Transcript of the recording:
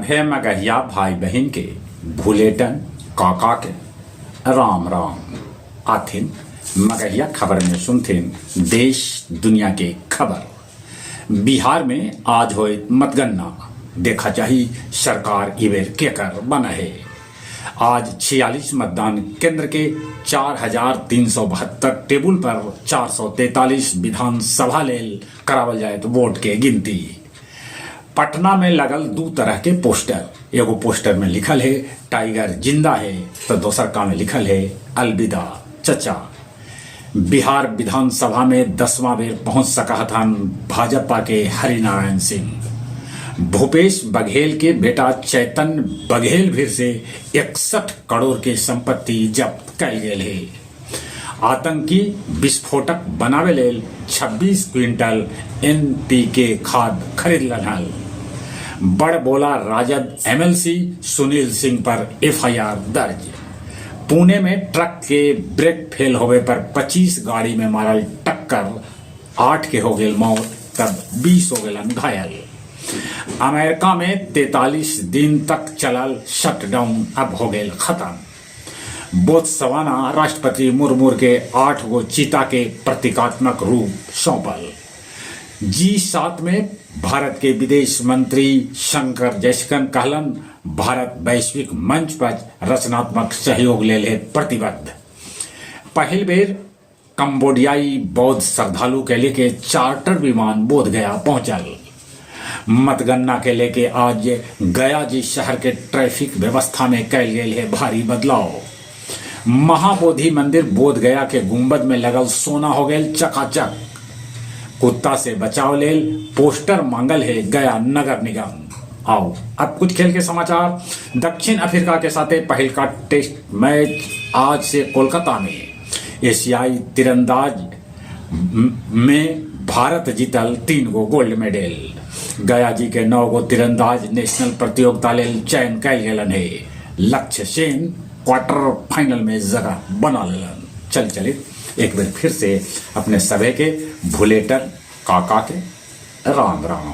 सभे मगहिया भाई बहिन के भुलेटन काका के राम राम। आथिन मगहिया खबर में सुनथिन देश दुनिया के खबर। बिहार में आज होए मतगणना, देखा चाही सरकार इबेर केकर बन हे। आज 46 मतदान केंद्र के 4372 टेबुल पर 443 विधानसभा लेल करावल जाए तो वोट के गिनती। पटना में लगल दू तरह के पोस्टर, एगो पोस्टर में लिखल है टाइगर जिंदा है तो दोसर का में लिखल है अलविदा चचा। बिहार विधानसभा में 10वां बेर पहुंच सका थन भाजपा के हरिनारायण सिंह। भूपेश बघेल के बेटा चैतन्य बघेल भीर से 61 करोड़ के संपत्ति जब्त कयल गेल है। आतंकी विस्फोटक बनावे लेल 26 क्विंटल एनपीके खाद खरीदलन हल। बड़ बोला राजद एमएलसी सुनील सिंह पर एफआईआर दर्ज। पुणे में ट्रक के ब्रेक फेल होवे पर 25 गाड़ी में मारल टक्कर, 8 के हो गेल मौत तब 20 हो गेलन घायल। अमेरिका में 43 दिन तक चलल शटडाउन अब हो गेल खत्म। बोत्सवाना राष्ट्रपति मुर्मू के 8 गो चीता के प्रतीकात्मक रूप सौंपल। जी7 में भारत के विदेश मंत्री शंकर जयशंकर कहलन भारत वैश्विक मंच पर रचनात्मक सहयोग लेल है प्रतिबद्ध। पहिल बेर कंबोडियाई बौद्ध श्रद्धालु के लेके चार्टर विमान बोध गया पहुंचल। मतगणना के लेके आज गया जी शहर के ट्रैफिक व्यवस्था में कैल गेल है भारी बदलाव। महाबोधि मंदिर बोध गया के गुंबद में लगल सोना हो गेल चकाचक। कुत्ता से बचाव लेल पोस्टर मांगल है गया नगर निगम। आओ अब कुछ खेल के समाचार। दक्षिण अफ्रीका के साथ पहल का टेस्ट मैच आज से कोलकाता में। एशियाई तीरंदाज में भारत जीतल 3 गो गोल्ड मेडल। गया जी के 9 गो तीरंदाज नेशनल प्रतियोगिता लेल चयन कैल गेलन है। लक्ष्य सेन क्वार्टर फाइनल में जगह बना लेलन। चल चलित एक बार फिर से अपने सभे के भुलेटर काका के राम राम।